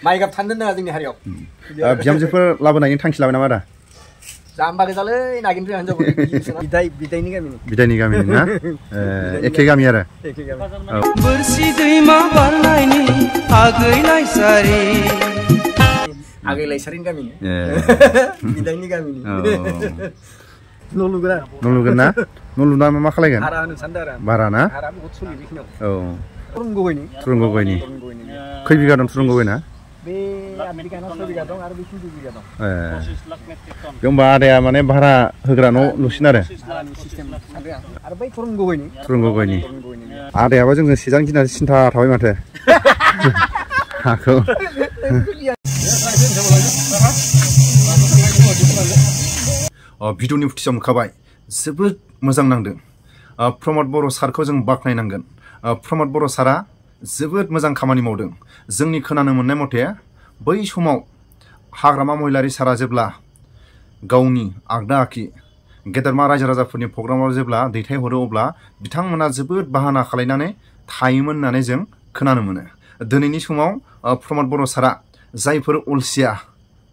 माइगाब थानो दोनदों जोंनि हारियाव बिहामजोफोर लाबोनायनि थांखि लाबाय नामा दा जाम्बा गोजालै नागिरनो हिनजावफोर बिदायनि गामिनि ना एखे गामि आरो बोरसि दैमा बारनायनि आगैलायसारिनि गामिनि बिदायनि गामिनि न' लुगोन ना न' लुना मा खालायगोन भारा होनो सानदों आरो भारा ना भारा बहुत सोलियो बेखिनियाव औ थुरुंगगयनि खै बिगा दं थुरुंगगयना बे 8 बिगा ना 6 बिगा दं आरो बे 2 बिगा दं होमबा आदाया माने भारा होग्रा न' लुसिन आरो आरो बै थुरुंगगयनि आदायाबा जोंनो सिजां गिनानै सिन्था थाबाय माथो हाखौ भिडिअनि फुटिसाव मोनखाबाय जोबोद मोजां नांदों प्रमद बर' सारखौ जों बाख्नायनांगोन प्रमद बर' सारा जोबोद मोजां खामानि मावदों जोंनि खोनानो मोननाय मथे बै समाव हाग्रामा महिलारि सारा जेब्ला गावनि आगदा आखि गेदेरमा रायजो राजाफोरनि प्रग्रामाव जेब्ला दैथायहरो अब्ला बिथांमोना जोबोद बाहाना खालायनानै थायोमोन होननानै जों खोनानो मोनो दिनैनि समाव प्रमद बर' सारा जायफोर अलसिया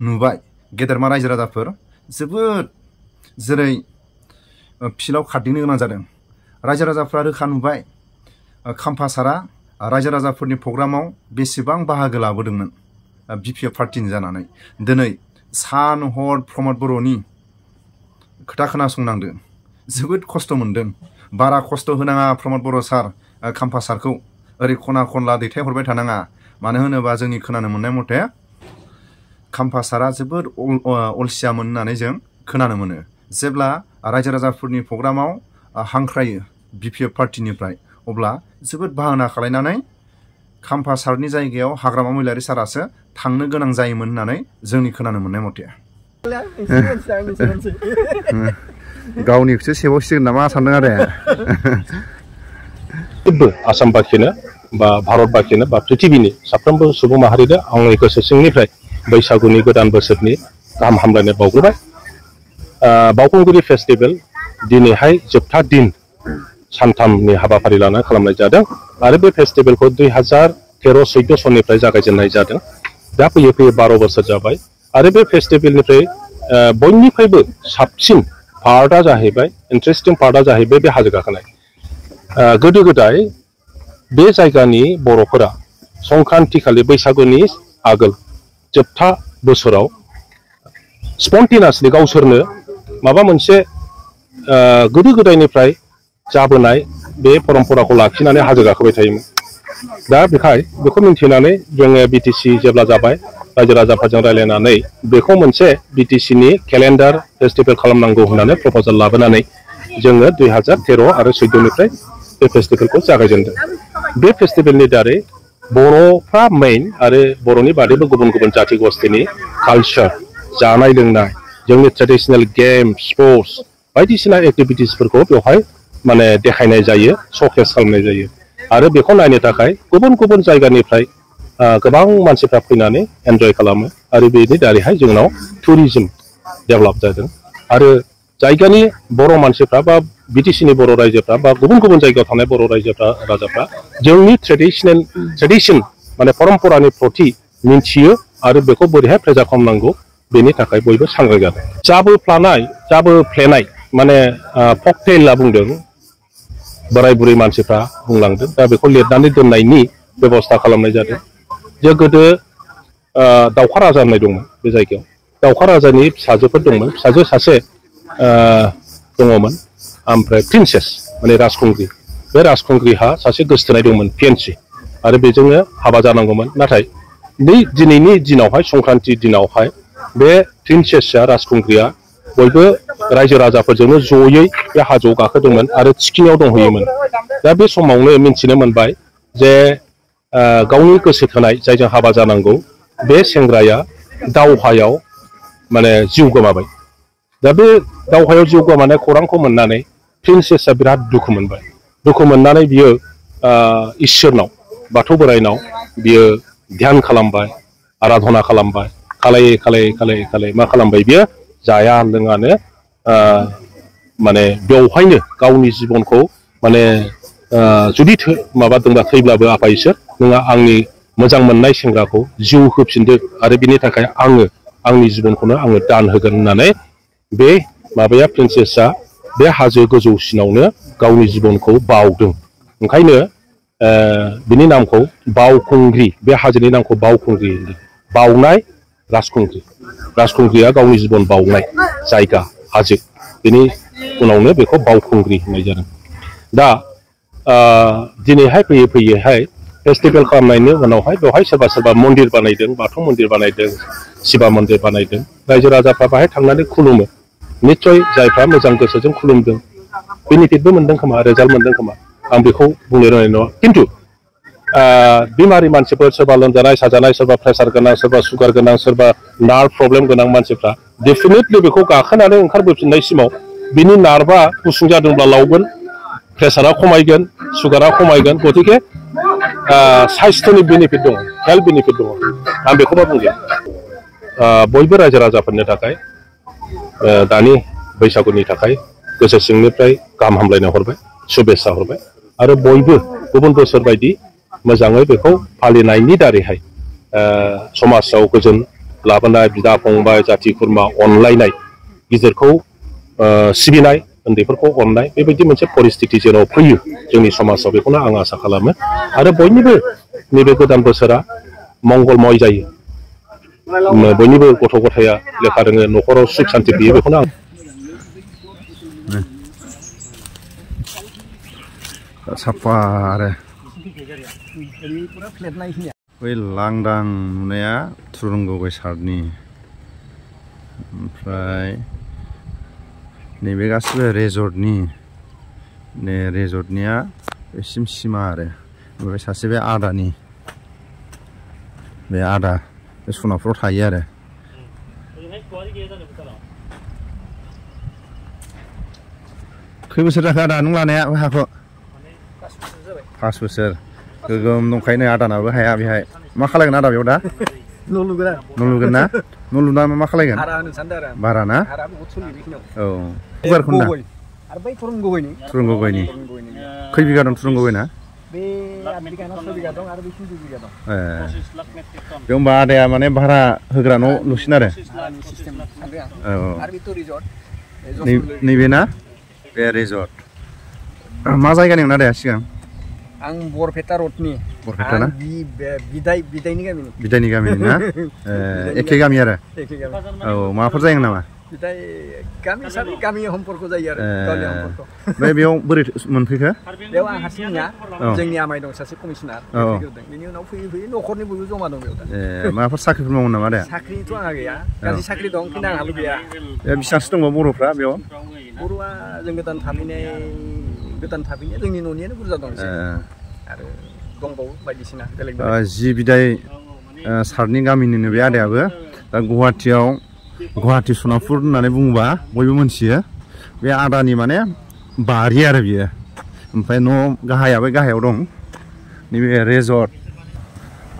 नुबाय गेदेरमा रायजो राजाफोर जोबोद जेरै फिल्डआव खारदिंनो गोनां जादों रायजो राजाफ्रा रोखा नुबाय खाम्फा सारा रायजो राजाफोरनि प्रग्रामाव बेसेबां बाहागो लाबोदोंमोन बिपिएफ पार्टिनि जानानै दिनै सान हर प्रमद बर'नि खोथा खोनासंनांदों जोबोद खस्थ' मोनदों बारा खस्थ' होनाङा प्रमद बर' सार खाम्फा सारखौ ओरै खना खनला दैथायहरबाय थानाङा मानो होनोबा जोंनि खोनानो मोननाय मथे खाम्फा सारा जोबोद अलसियामोन होननानै जों खोनानो मोनो जेब्ला रायजो राजाफोरनि प्रग्रामाव हांख्रायो बिपिएफ पार्टिनिफ्राय अब्ला जोबोद बाहाना खालायनानै खाम्फा सारनि जायगायाव हाग्रामा महिलारि सारासो थांनो गोनां जायोमोन होननानै जोंनि खोनानो मोननाय मथे गावनिखौसो सेबावसिगोन नामा सानदों आरो आसामबासिनो बा भारतबासिनो बा पृथिबीनि साफ्रोमबो सुबुं माहारिनो आंनि गोसो सिंनिफ्राय बैसागुनि गोदान बोसोरनि गाहाम हामलायनाय बावग्रोबाय बावखुंग्रि फेस्टिभेल दिनैहाय जोबथा दिन सानथामनि हाबाफारि लानानै खालामनाय जादों आरो बे फेस्टिभेलखौ 2013-14 सननिफ्राय जागायजेननाय जादों दा फैयै 12 बोसोर जाबाय आरो बे फेस्टिभेलनिफ्राय बयनिफ्रायबो साबसिन पार्टआ जाहैबाय इन्टारेस्टिं पार्टआ जाहैबाय बे हाजो गाखोनाय गोदो गोदाय बे जायगानि बर'फोरा संक्रान्ति खालि बैसागुनि आगोल जोबथा बोसोराव स्पन्टेनियासलि गावसोरनो माबा मोनसे गोदो गोदायनिफ्राय जाबोनाय बे परम्पराखौ लाखिनानै हाजो गाखोबाय थायोमोन दा बेखौ मिन्थिनानै जोङो बिटिसि जेब्ला जाबाय रायजो राजाफोरजों रायलायनानै बेखौ मोनसे बिटिसिनि केलेन्डार फेस्टिभेल खालामनांगौ होननानै प्रप'जाल लाबोनानै जोङो 2013 आरो 14निफ्राय बे फेस्टिभेलखौ जागायजेनदों बे फेस्टिभेलनि दारै बर'फ्रा मेइन आरो बर'नि बादैबो गुबुन गुबुन जाथि गस्थिनि कालचार जानाय लोंनाय जोंनि ट्रेडिशनेल गेम स्पर्ट्स बायदिसिना एक्टिभिटिसफोरखौ बेवहाय माने देखायनाय जायो श'केस खालामनाय जायो आरो बेखौ नायनो थाखाय गुबुन गुबुन जायगानिफ्राय गोबां मानसिफ्रा फैनानै एन्जय खालामो आरो बेनि दारैहाय जोंनाव टुरिजम डेभेलप जादों आरो जायगानि बर' मानसिफ्रा बा बिटिसिनि बर' रायजोफ्रा बा गुबुन गुबुन जायगायाव थानाय बर' राजाफ्रा जोंनि ट्रेडिशन माने परम्परानि प्रति मिन्थियो आरो बेखौ बोरैहाय प्रेजार्भ खालामनांगौ बेनि थाखाय बयबो सांग्रां जादों जाबोफ्लेनाय माने फकटेल होनना बुंदों बोराय बुरै मानसिफ्रा बुंलांदों दा बेखौ लिरनानै दोननायनि बेबस्था खालामनाय जादों जे गोदो दावखा राजा होननाय दंमोन बे जायगायाव दावखा राजानि फिसाजोफोर दंमोन फिसाजो सासे दङमोन ओमफ्राय प्रिन्सेस माने राजखुंग्रि बे राजखुंग्रिहा सासे गोसथोनाय दंमोन फियेन्सि आरो बेजोंनो हाबा जानांगौमोन नाथाय दिनैनि दिनावहाय संक्रान्ति दिनावहाय बे प्रिन्सेसआ राजखुंग्रिया बयबो रायजो राजाफोरजोंनो जयै बे हाजोआव गाखोदोंमोन आरो थिखिनियाव दंहैयोमोन दा बे समावनो मिन्थिनो मोनबाय जे गावनि गोसो थोनाय जायजों हाबा जानांगौ बे सेंग्राया दावहायाव माने जिउ गोमाबाय दा बे दावहायाव जिउ गोमानाय खौरांखौ मोननानै प्रिन्सेसआ बिराद दुखु मोनबाय दुखु मोननानै बियो इसोरनाव बाथौ बोराइनाव बियो ध्यान खालामबाय आराधना खालामबाय खालायै मा खालामबाय बियो जाया लोङानो माने बेवहायनो गावनि जिबनखौ माने जुदि माबादोंबा थैब्लाबो आफा इसोर नोंहा आंनि मोजां मोननाय सेंग्राखौ जिउ होफिनदो आरो बिनि थाखाय आङो आंनि जिबनखौनो आङो दान होगोन होननानै बे माबाया प्रिन्सेसआ बे हाजो गोजौसिनावनो गावनि जिबनखौ बावदों। ओंखायनो बिनि नामखौ बावखुंग्रि, बे हाजोनि नामखौ बावखुंग्रि, बावनाय राजखुंग्रि। राजखुंग्रिया गावनि जिबन बावनाय जायगा हाजो, बेनि उनावनो बेखौ बावखुंग्रि होननाय जादों। दा दिनैहाय फैयै फैयैहाय फेस्टिभेल खालामनायनि उनावहाय बेवहाय सोरबा सोरबा मन्दिर बानायदों, बाथौ मन्दिर बानायदों, शिबा मन्दिर बानायदों। रायजो राजाफ्रा बाहाय थांनानै खुलुमो। निस्सय जायफ्रा मोजां गोसोजों खुलुमदों बेनिफिटबो मोनदों खोमा, रिजाल्ट मोनदों खोमा, आं बेखौ बुंनो रोंनाय नङा। खिन्थु बेमारि मानसिफोर, सोरबा लोमजानाय साजानाय, सोरबा प्रेसार गोनां, सोरबा सुगार गोनां, सोरबा नार्भ प्रब्लेम गोनां मानसिफ्रा डेफिनेटलि बेखौ गाखोनानै ओंखारबोफिननायसिमाव बिनि नार्भआ गुसुं जादोंब्ला लावगोन, प्रेसारा खमायगोन, सुगारा खमायगोन। गतिके साइस्थ'नि बेनिफिट दङ, हेल्थ बेनिफिट दङ। आं बेखौबा बुंगोन बयबो रायजो राजाफोरनि थाखाय दानि बैसागुनि थाखाय गोसो सिंनिफ्राय गाहाम हामलायनाय हरबाय, शुभेच्छा हरबाय। आरो बयबो गुबुन बोसोर बायदि मोजाङै बेखौ फालिनायनि दारैहाय समाजाव गोजोन लाबोनाय, बिदा फंबाय, जाथि खुरमा अनलायनाय, गिदिरखौ सिबिनाय, उन्दैफोरखौ अननाय, बेबायदि मोनसे परिस्थिति जेराव फैयो जोंनि समाजाव, बेखौनो आं आसा खालामो। आरो बयनिबो नैबे गोदान बोसोरा मंगलमय जायो, बयनिबो गथ' गथाया लेखा रोङो, न'खराव सुख सान्ति फैयो, बेखौनो आं साफा आरो बै लांदां नुनाया थुरुंगुबै सार्टनि, ओमफ्राय नैबे गासिबो रेजर्टनि, नै रेजर्टनिया बेसिम सिमा आरो ओमफ्राय सासे बे आदानि, बे आदा बे सनापुराव थायो आरो। खै बोसोर जाखो आदा नों लानाया बे हाखौ? 5 बोसोर। गोगोम दंखायो आदानाबो हाया बेहाय। मा खालायगोन आदा बेयाव दा? न' लुगोन। न' लुगोन ना? न' लुना मा खालायगोन? भारा होनो सानदों आरो। भारा ना? भारा बहुत सोलियो बेखिनियाव। औ। गुवारखौ होनदां? आरो बै थुरुंगुबैनि। थुरुंगुबैनि। खै बिगा दं थुरुंगुबैना? बे 8 बिगा 6 बिगा दं आरो बेसिम 2 बिगा दं। बेयाव होमबा आदाया माने भारा होग्रा न' लुसिन आरो? औ। आरो बेथ' रिजर्ट। नैबे ना? बे रिजर्ट। मा जायगानिमोन आदाया सिगां? आं बरपेटा रडनि। बरपेटा ना? बिदायनि गामिनि। बिदायनि गामिनि ना? एखे गामि आरो? एखे गामि। औ, माबाफोर जायोमोन नामा? बिदाय गामि हिसाबै गामि सम्पर्क जायो आरो गावनि सम्पर्क। ओमफ्राय बेयाव बोरै मोनफैखो? बेयाव आं हारसिं नङा, जोंनि आमाइ दं सासे कमिसनार, बेनि उनाव फैयै फैयै न'खरनि बयबो जमा दं बेयाव दा। माबाफोर साख्रिफोर मावो नामा आदाया? साख्रिथ' आंहा गैया, गाज्रि साख्रि दं खिन्थु आंहाल' गैया। बेसेबांसो दङ बर'फ्रा बेयाव? बर'आ जों गोदान थाफैनाय जोंनि न'नियानो बुरजा दं एसे। आरो दंबावो बायदिसिना बेलेग जि बिदाय सार्टनि गामिनिनो बे आदायाबो दा गुवाहाटि सनापुर होननानै बुङोबा बयबो मोनथियो। बे आदानि माने बारि आरो बियो। ओमफ्राय न' गाहायाबो गाहायाव दं, नैबे रेजर्ट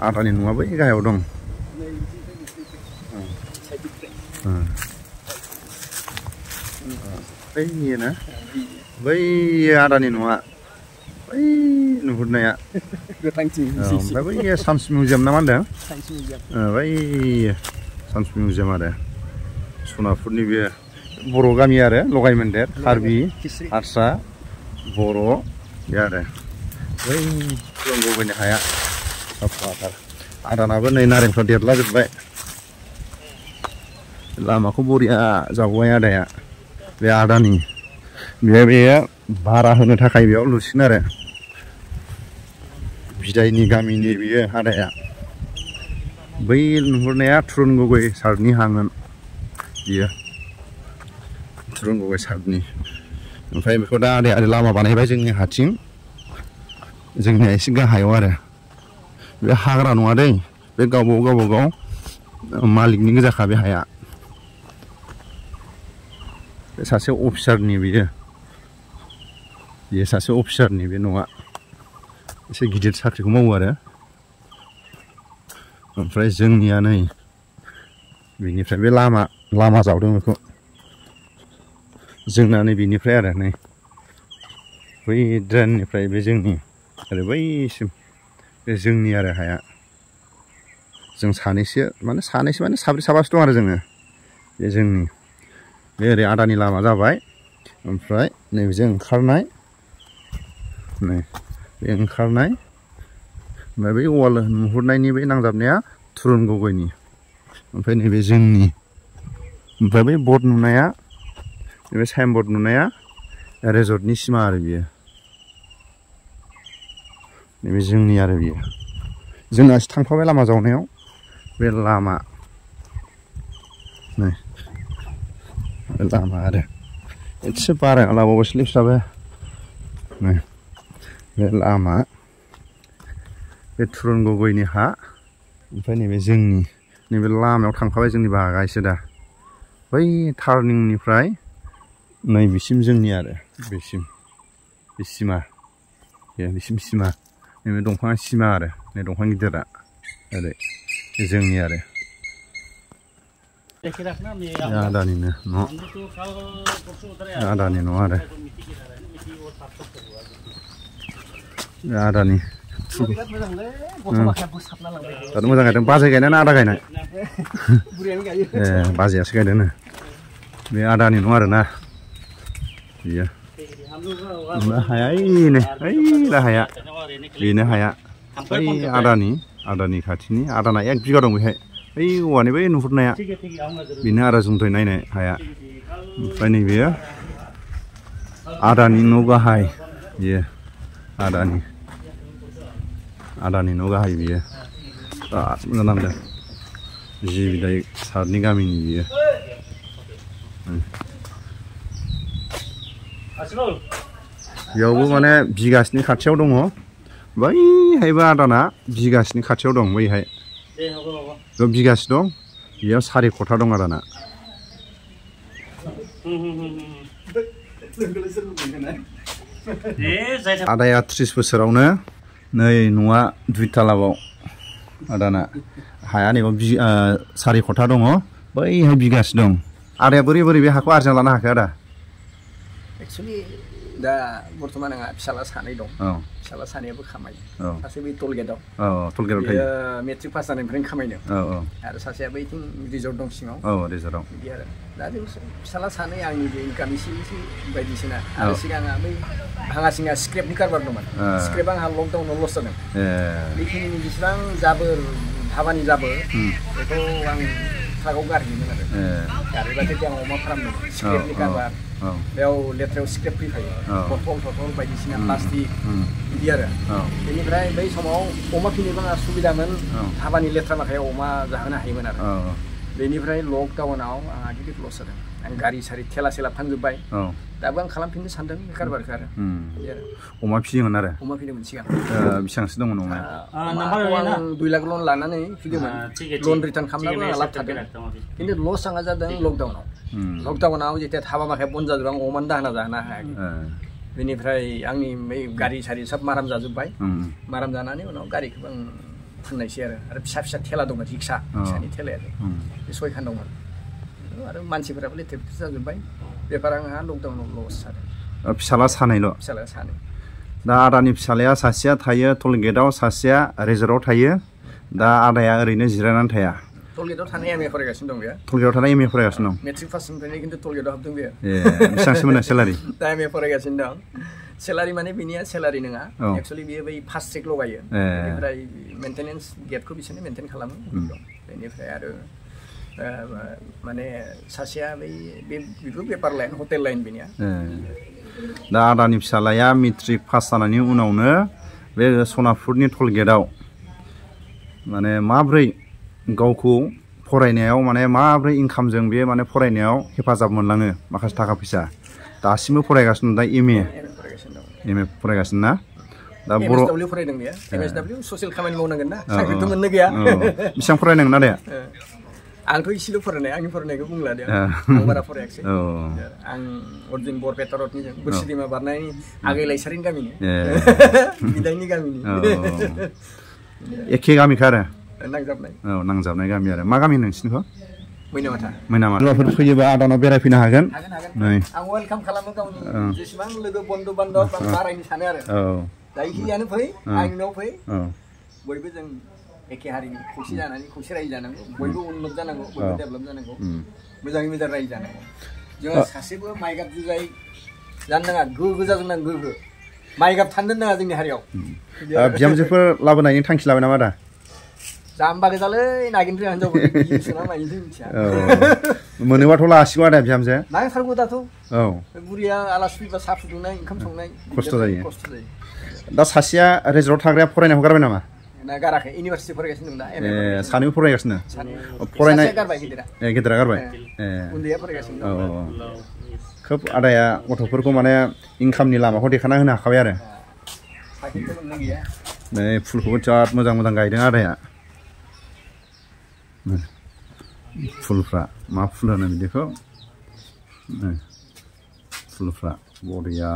आदानि न'आ बै गाहायाव दं। बैयो ना, बै आदानि न'आ, बै नुहुरनाया। ओमफ्राय बै साइन्स मिउजियाम ना मा होनदों? बै साइन्स मिउजियाम आरो सनापुरनि बे बर' गामि आरो लगायमोन्देर, कार्बि, हारसा, बर' बे आरो बै थुरुंगुबैनि हाया साफाथार। आदानाबो नै नारेंफ्रा देरलाजोब्बाय, लामाखौ बरिया जाबोबाय आदाया। बे आदानि बेयो भारा होनो थाखाय बेयाव लुसिन आरो बिदायनि गामिनि बियो आदाया। बै नुहुरनाया थुरुंगुबै सार्टनि हामोन बियो, थुरुंगुबै सार्टनि। ओमफ्राय बेखौ दा आदाया आरो लामा बानायबाय जोंनि हाथिं, जोंनिया एसे गाहायाव आरो। बे हाग्रा नङा दै, बे गावबागाव मालिकनि गोजाखा बे हाया। बे सासे अफिसारनि बियो सासे अफिसारनि बे न'आ। एसे गिदिर साख्रिखौ मावो आरो। ओमफ्राय जोंनिया नै बेनिफ्राय बे लामा जावदों बेखौ जोंना नै बेनिफ्राय आरो नै बै ड्रेननिफ्राय बे जोंनि आरो बैसिम बे जोंनि आरो हाया। जों सानैसो माने साब्रै साबासो दं आरो जोङो बे जोंनि बे ओरै आदानि लामा जाबाय ओमफ्राय नैबेजों ओंखारनाय नै बे ओंखारनाय ओमफ्राय बै वाल नुहुरनायनि बै नांजाबनाया थुरुन गगैनि ओमफ्राय नैबे जोंनि ओमफ्राय बै बर्ड नुनाया नैबे साइन बर्ड नुनाया रेजर्टनि सिमा आरो बियो नैबे जोंनि आरो बियो जोंना थांफाबाय लामा जावनायाव बे लामा नै बे लामा आरो एसे बारायना लाबावबासो लिफ्टआबो नै बे लामा बे थुरुन गगैनि हा ओमफ्राय नैबे जोंनि नैबे लामायाव थांफाबाय जोंनि बाहागा एसे दा बै टार्निंनिफ्राय नैबेसिम जोंनि आरो बेसिम बे सिमा बेसिम सिमा नैबे दंफाङा सिमा आरो नै दंफां गिदिरा ओरै जोंनि आरो आदानिनो न' आदानि न' आरो आदानि दाथ' मोजां गायदों बाजै गायनाय ना आदा गायनाय ए बाजैयासो गायदों बे आदानि न' आरोना बियो हाया ओइनो हाया बेनो हाया बै आदानि खाथिनि आदाना 1 बिगा दं बेहाय बै औवानि बै नुहुरनाया बेनो आरो जों दहाय नायनाय हाया ओमफ्राय नैबेयो आदानि न' गाहाय बियो आदानि न' गाहाय बियो बिराद मोजां नांदों जि बिदाय सारनि गामिनि बियो बेयावबो माने बिगासेनि खाथियाव दङ बैहायबो आदाना बिगासेनि खाथियाव दं बैहाय बेयाव बिगासे दं बेयाव 4 खथा दं आदाना आदाया 30 बोसोरावनो नै न'आ 2 तालाबाव आदाना हाया नैबाव 4 खथा दङ बैहाय बिगासे दं आदाया बोरै बे हाखौ आरजिना लानो हाखो आदा एक्चुअली दा बर्तमान आंहा फिसाला सानै दं फिसाला सानैयाबो खामायो सासे बै टलगेटआव थायो मेट्रिक पास जानायनिफ्रायनो खामायदों आरो सासेया बैथिं रिजर्ट दं सिङाव रिजर्टआव बिदि आरो दा जों फिसाला सानै आंनि बे इनकाम एसे बायदिसिना आरो सिगां आंहा बै भाङा सिङा स्क्रेपनि कारबार दंमोन स्क्रेपआ आंहा लकडाउनाव लस जादों बेखिनि बेसेबां जाबोर हाबानि जाबोर बेखौ आं ट्राकआव गारहैयोमोन आरो गारहैबाथाय आं अमा फार्म दं स्क्रेपनि कारबार बेयाव लेथ्रायाव स्क्रेप फैफायो बथल बायदिसिना प्लास्टिक बिदि आरो बेनिफ्राय बै समाव अमा फिनोबो आंहा सुबिदामोन हाबानि लेथ्रा माखायाव अमा जाहोनो हायोमोन आरो बेनिफ्राय लकडाउनाव आंहा गिदिर लस जादों आं गारि सारि थेला फानजोब्बाय दाबो आं खालामफिननो सानदों बे कारबारखौ आरो अमा फियोमोन आरो अमा फिदोंमोन सिगां बेसेबांसो दंमोन अमाया आं 2 लाख लन लानानै फिदोंमोन लन रिटार्न खालामनाबो आं लाब थादों खिन्थु लस आंहा जादों लकडाउनाव जेथिया हाबा माखाया बन्द जाजोबबाय आं अमानो दाहोना जाहोनो हायाखै बेनिफ्राय आंनि बै गारि सारि सब माराम जाजोब्बाय माराम जानानै उनाव गारिखौबो आं फाननायसै आरो फिसा थेला दंमोन रिक्सानि थेलाया बे 6 खान दंमोन आरो मानसिफोराबो लेथेर जाजोब्बाय बेफार आंहा लकडाउनाव लस जादों फिसाला सानै दा आदानि फिसालाया सासेया थायो टलगेटआव सासेया रिजर्टआव थायो दा आदाया ओरैनो जिरायनानै थाया टलगेटआव थानाय एमए फरायगासिनो दं बेयो टलगेटआव थानाय एमए फरायगासिनो दं मेट्रिक पासनिफ्रायनो खिन्थु टलगेटआव हाबदों बेयो बेसेबांसो मोनो सेलारि दा एमए फरायगासिनो दं सेलारि माने बिनिया सेलारि नङा एक्चुअलि बियो बै फार्स्ट चेक लगायो बेनिफ्राय मेन्टेनेन्स गेटखौ बिसोरनो मेन्टेन खालामो बेनिफ्राय आरो माने सासेया बेबो बेपार लाइन हटेल लाइन बिनिया दा आदानि फिसालाया मेट्रिक पास जानायनि उनावनो बे सनापुरनि टलगेटआव माने माब्रै गावखौ फरायनायाव माने माब्रै इनकामजों बे माने फरायनायाव हेफाजाब मोनलाङो माखासे थाखा फैसा दासिमबो फरायगासिनो दा एमए फरायगासिनो ना दा बर' एमएसडब्लिउ फरायदों बेयो एमएसडब्लिउ ससियेल खामानि मावनांगोन ना साख्रिथ' मोननो गैया बेसेबां फरायनांगोन आदाया आंथ' इसेल' फरायनाय आंनि फरायनायखौ बुंला दे आं बारा फरायाखिसै आं अर्जुन बरपेटा रडनि बोरसि दैमा बारनायनि आगै लाइसारिनि गामिनि बिदायनि गामिनि एखे गामिखा आरो नांजाबनाय गामि आरो मा गामि नोंसिनिखौ मैनामाथा फैयोबा आदानाव बेरायफैनो हागोन आं वेलकाम खालामो गावनि जेसेबां लोगो बन्धु बान्धब आं बारायनो सानो आरो जायखियानो फै आंनि न'आव फै बयबो जों एखे हारिनि खौसे जानानै खौसे रायजो जानांगौ बयबो उन्नत जानांगौ बयबो डेभेलप जानांगौ मोजाङै मोजां रायजो जानांगौ जोङो सासेबो माइगाब जुजाय जानो नाङा गोग्गो जाजोबनांगौ गोग्गो माइगाब थानो नाङा जोंनि हारियाव बिहामजोफोर लाबोनायनि थांखि लाबाय नामा दा जाम्बा गोजालै नागिरनो रोङा हिनजावफोर माइनोसो मिथिया मोनोबाथ' लासिगौ आदा बिहामजो नांथारगौ दाथ' औ बुरिया आलासि फैबा साहा फुदुंनाय ओंखाम संनाय खस्थ' जायो दा सासेया रेजर्टआव थाग्राया फरायनायखौ गारबाय नामा ना गाराखै इउनिभार्सिटि फरायगासिनो दं दा सानैबो फरायगासिनो फरायनाय गेदेरा गारबाय उन्दैया फरायगासिनो दं खोब आदाया गथ'फोरखौ माने इनकामनि लामाखौ देखाना होनो हाखाबाय आरो नै फुलखौबो बिराद मोजां मोजां गायदों आदाया फुलफ्रा मा फुल होनो बिदिखौ फुलफ्रा बरिया